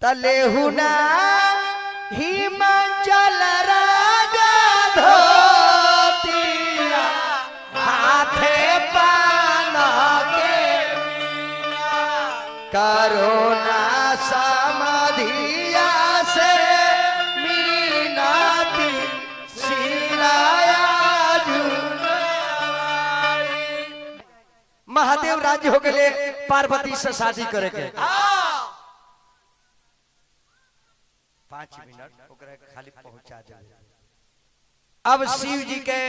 तलेहुना हिमाचल राजा धोतिया हाथे पान के करोना समाधिया से मीनाती सिराया महादेव राज्य हो गए पार्वती से शादी करे के 5 मिनट ओकरा खाली पहुंचा दे। अब शिव जी के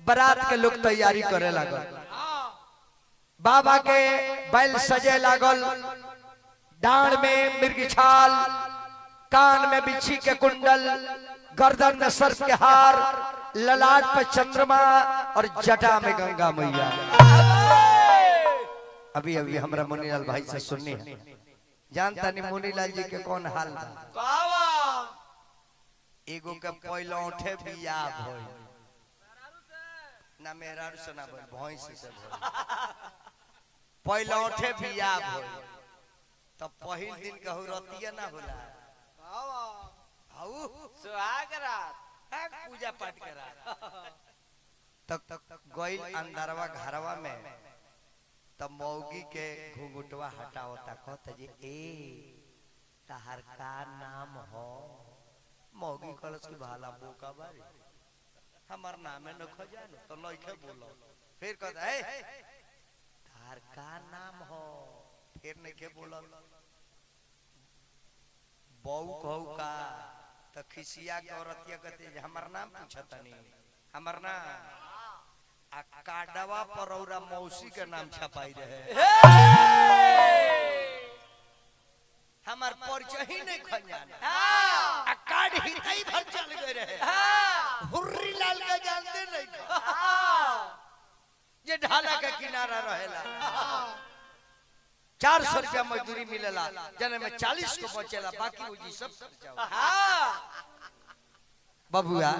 बारात के लोग तैयारी करे लागल, बाबा के बैल सजे लागल, डांड में मिर्गिछाल, कान में बिच्छी के कुंडल, गर्दन में सर्प के हार, ललाट पर चंद्रमा और जटा में गंगा मैया। अभी अभी हमरा मुनीलाल भाई से सुननी है, जानता नहीं मुनीलाल जी के कौन हाल बा। एगो के पैलौठे बियाह भइल ना मेहरारू से ना भइल, भैंस से भइल। पैलौठे बियाह भइल त पहिल दिन कहू रतिया ना होला, हाउ सुहाग रात पूजा पाठ करा तक गइल अंदरवा घरवा में त मौगी के घुंघटवा हटावता, कहता जी ए तहार का नाम हो? मौगी कहलस कि भाला बोका बारी हमर नामे न खजान तो नइखे बोलो। फिर कहता ए तहार का नाम हो? फिर नइखे बोलल। बऊ कहू का त खिसिया के औरतिया कहते जे हमर नाम पूछतनी, हमर नाम आ काडवा पर औरा मौसी के नाम छपाई रहे, हमार परिचय ही नहीं खंजान आ कार्ड ही नहीं भर चल गए रहे। हुर्री लाल के जानते नहीं ये ढाला के किनारा रहेला। 400 रुपया मजदूरी मिलेला, जने में 40 को बचेला, बाकी वो जी सब खर्चा। बबुआ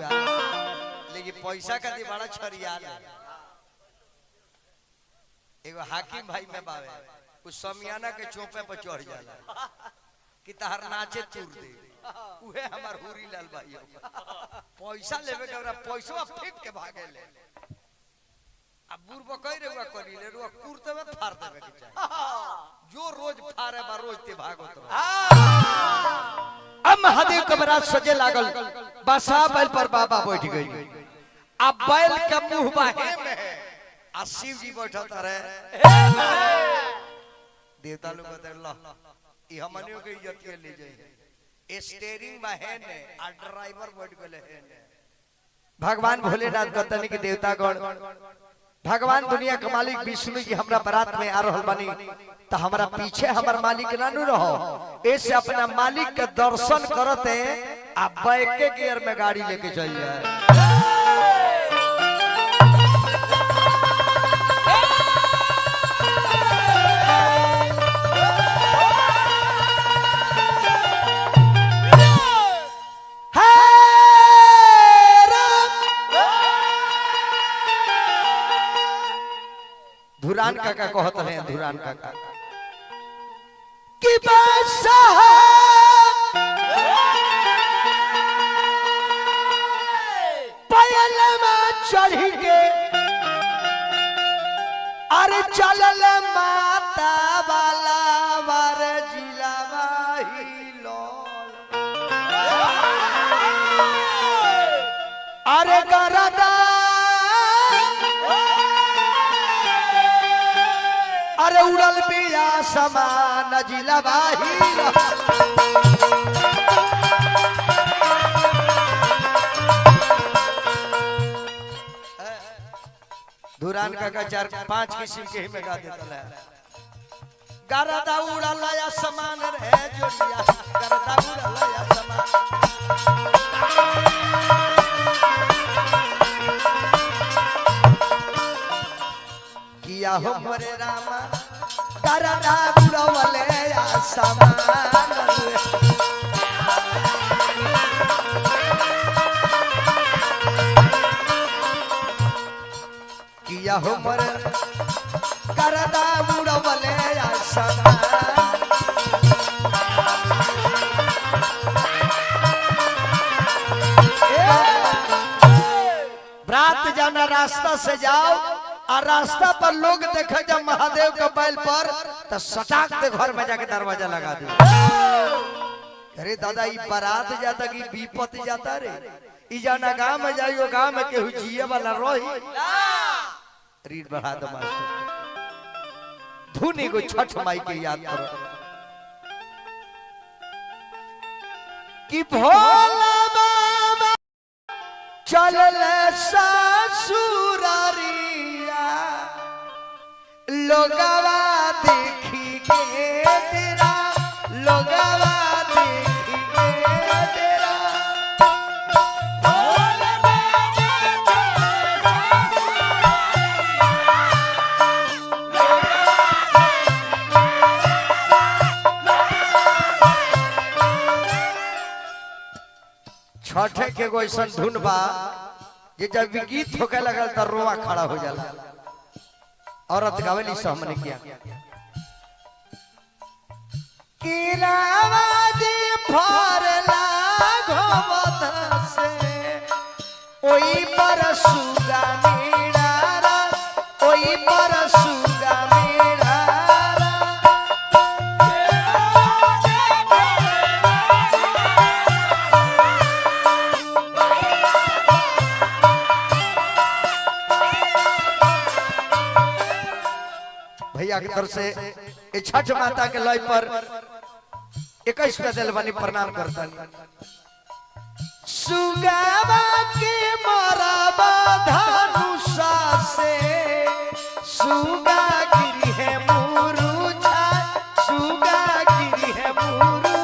लेकिन पैसा का दी बड़ा छरियाल है। एगो हाकिम भाई में बावे उस समियाना के चौपे पर चढ़ जाला कि तहर नाचे तूर दे, उहे हमार हुरी लाल भाई पैसा लेवे के ओरा पैसा फेंक के भागे ले। अब बुरबो कई रेवा करी ले रुआ कुर्ते में फाड़ देवे के चाही, जो रोज फाड़े बा रोज ते भागत रह। अब महादेव के बरात सजे लागल, बसा बैल पर बाबा बैठ गई। अब बैल के मुंह बाहे में है आ शिव जी बैठत रहे। देवता लोग कहते ल ई हमनियो के इज्जत के ले जाई, स्टेयरिंग में है ने आ ड्राइवर बैठ गेले है ने। भगवान भोलेनाथ कहतनी कि देवतागण भगवान दुनिया के मालिक विष्णु जी हमरा बारात में आ रहल बानी त हमरा पीछे हमर मालिक ना नु रहो, ऐसे अपना मालिक के दर्शन करते आ बैक के गियर में गाड़ी लेके चल जाए। धुरान काका कहत रहे, धुरान काका कि बादशाह पायल में चढ़ी के अरे चलल माता वाला वर जिलावा हिलोल अरे गरदा अरे उड़ल पिया समान जिलावा हिलोल। धुरान काका 4-5 किस्म के ही में गा देता है। गरदा उड़ल या समान रे जोड़िया, गरदा उड़ल या समान। किया हो मोरे रामा गरदा उड़ल या समान रे। किया हो मोरे गरदा उड़वले या समान। रास्ता से जाओ और रास्ता पर लोग देखे जब महादेव के बैल पर तो सटाक दे घर में जाके दरवाजा लगा दे। अरे दादा ई बारात जाता कि विपत जाता रे, ई जाना गांव में जाइयो गांव में केहू जिए वाला रही। रीड बढ़ा दो मास्टर, धुनी को छठ माई के याद करो कि भोला बाबा चलल ससुरारिया लोगवा देखी के तेरा, लोगवा देखी के तेरा। भोला बाबा चलल छठे के एगो ऐसा धुन बा जे जब भी गीत होके लगल त रोआ खड़ा हो जाला। औरत गावेली से हमने किया किरावा जी फरला घोमत से ओई पर सुगा मेरा, ओई पर सुगा मेरा। भैया के तरफ से ये छठ माता के लय पर 21 पे दिल बनी प्रणाम करता। सुगावा के मरबा धनुषा से सुगा गिरी है मुरुझा, सुगा गिरी है मुरु।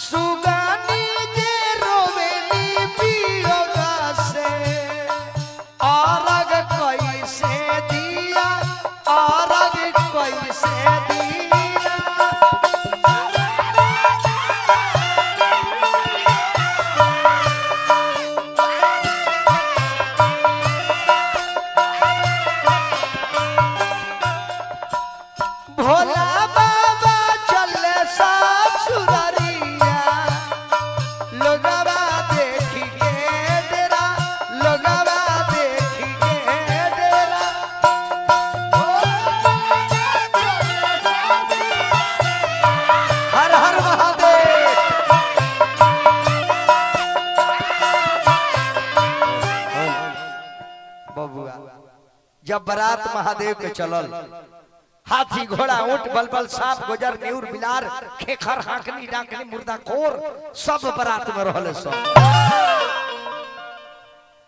सुगानी जे रोवेली पियोगा से आरग कैसे दिया, आरग कैसे दिया। भोला बाबा चले ससुरारिया लोगवा देखी के डेरा, लोगवा देखी के डेरा। हर हर महादेव। बबुआ जब बारात महादेव के चलल, हाथी घोड़ा ऊंट बलबल सांप गुजर नेउर बिलार खेखर हाकनी डाकनी मुर्दा खोर सब बारात में रहले सब।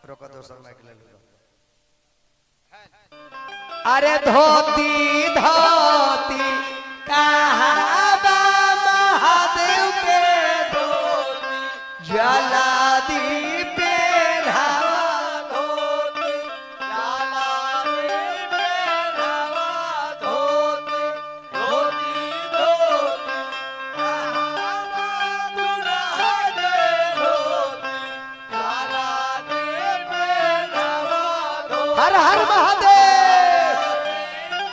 रोको दोसर माइक ले लो। अरे धोती धोती कहाँ बा महादेव के धोती, जला दी पेन्हावा धोती, लाला रे पेन्हावा धोती, धोती धोती कहाँ दुल्हा के धोती, लाला रे पेन्हावा धोती, हर हर महादेव।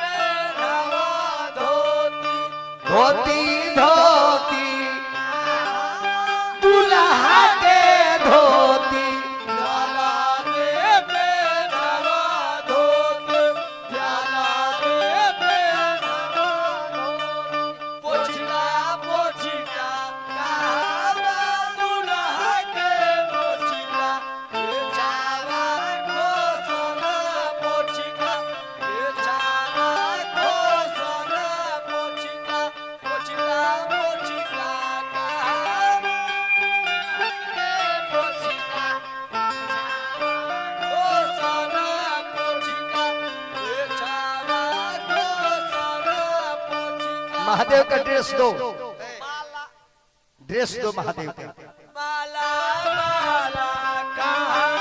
पेन्हावा धोती, धोती धोती दुल्हा के धोती, लाला रे पेन्हावा धोती, लाला रे पेन्हावा धोती, पोछिका पोछिका कहाँ दुल्हा के पोछिका, बेचारा को सोना पोछिका, बेचारा को सोना पोछिका, पोछिका पोछिका कहाँ के पोछिका, को सोना पोछिका, बेचारा को सोना पोछिका। महादेव का ड्रेस दो, ड्रेस दो महादेव का। माला माला कहाँ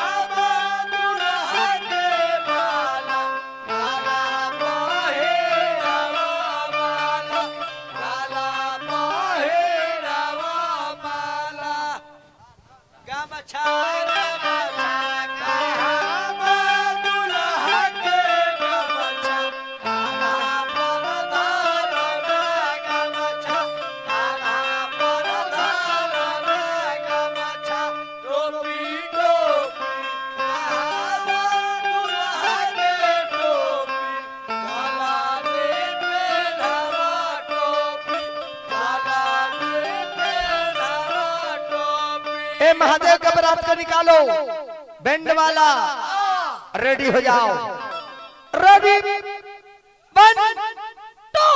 दुल्हा के माला, माला पहेरावा माला, माला पहेरावा माला, गमछा गमछा कहाँ दुल्हा के गमछा, ए महादेव के बरात को निकालो, बैंड वाला रेडी हो जाओ, रेडी 1 2।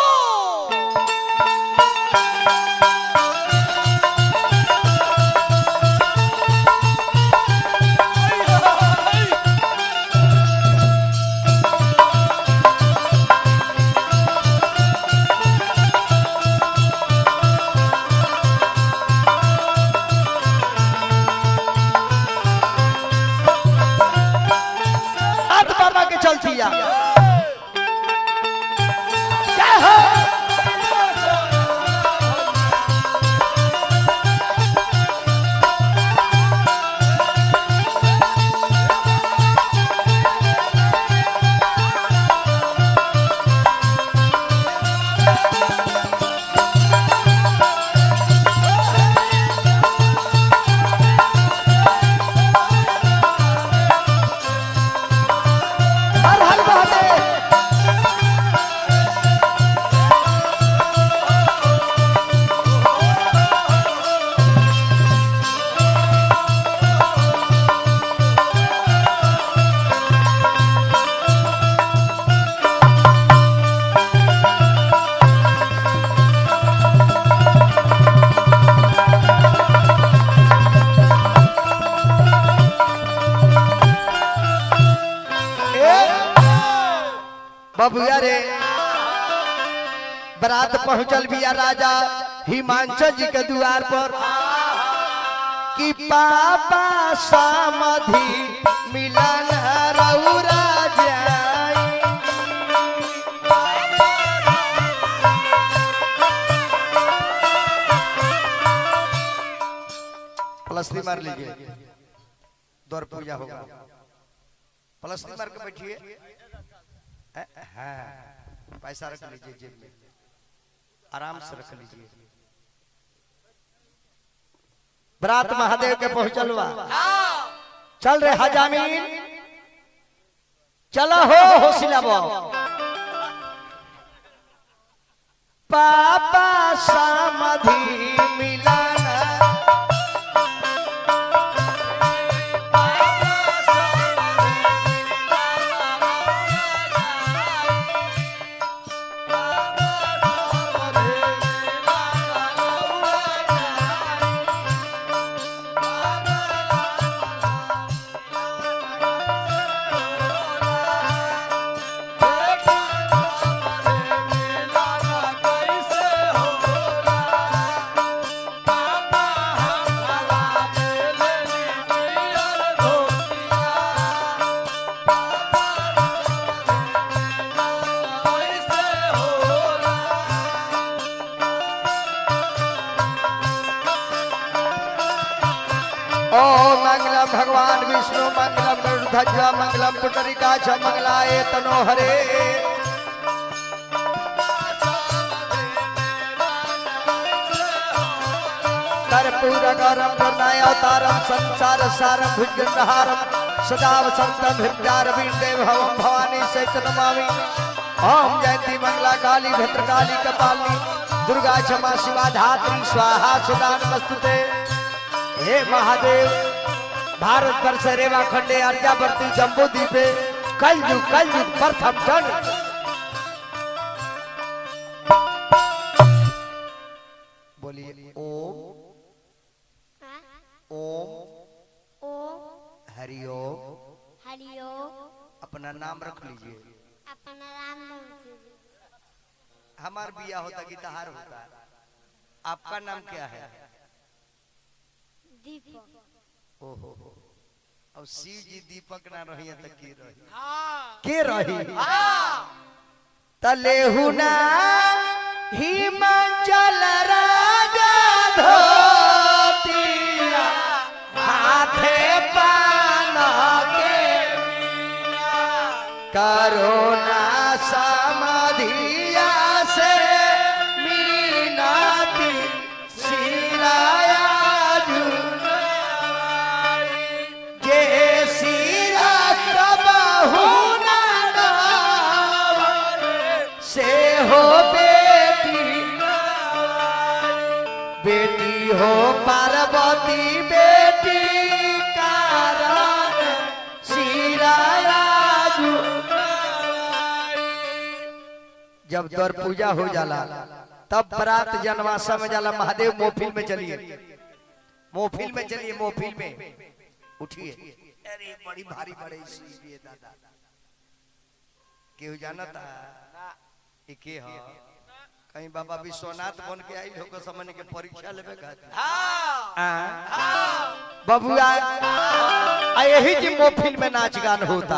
चलती है क्या हो? बबुआ रे बरात पहुंचल बिया राजा हिमांचल जी के द्वार पर कि पापा समाधि मिलन रउरा जाई। प्लसती मार लीजिए, द्वार पूजा होगा। प्लसती मार के बैठिए, हाँ पैसा रख लीजिए जेब में, आराम से रख लीजिए। बरात महादेव के पहुंचल बा, चल रहे हजामीन, चला हो होसिलाबो। पापा समाधि मिलन भगवान विष्णु मंगलम गरुड़ध्वज मंगलम पुंडरीकाक्ष मंगलाय तनो हरे। कर्पूर गौरम करुणावतारम संसार सारम भुजगेन्द्रहारम सदा वसंतम हृदयारविंदे भवम भवानी सहित नमामि। ओम जयंती मंगला काली भद्रकाली कपालिनी दुर्गा क्षमा शिवा धात्री स्वाहा सुदा नमस्तुते। हे महादेव, भारत वर्ष रेवा खंडे अर्जावर्ती जम्बू द्वीपे कलयुग कलयुग प्रथम जन। बोलिए ओम ओम ओम हरि ओम हरि ओम। अपना नाम रख लीजिए। अपना नाम रख लीजिए। हमार बिया होता कि तहार होता। आपका नाम क्या है? दीपक। ओहो, अब शिव जी दीपक ना रही तो के रही? के रही? तलेहु ना हिमाचल राजा धोतिया हाथे पान के करुणा समाधिया से मीनाती सिराया से हो बेटी, बेटी हो पार्वती बेटी। जब दर पूजा हो जाला तब बरात जनवासा में जाला। महादेव मोहफिल में चलिए, मोहफिल में चलिए, मोहफिल में उठिए। अरे बड़ी भारी बड़े सुई दादा, केहू जानता ई के ह? कहीं बाबा विश्वनाथ बन के आई हो समझ के परीक्षा लेवे खातिर। बबुआ, आ यही जी मोहफिल में नाच गान होता।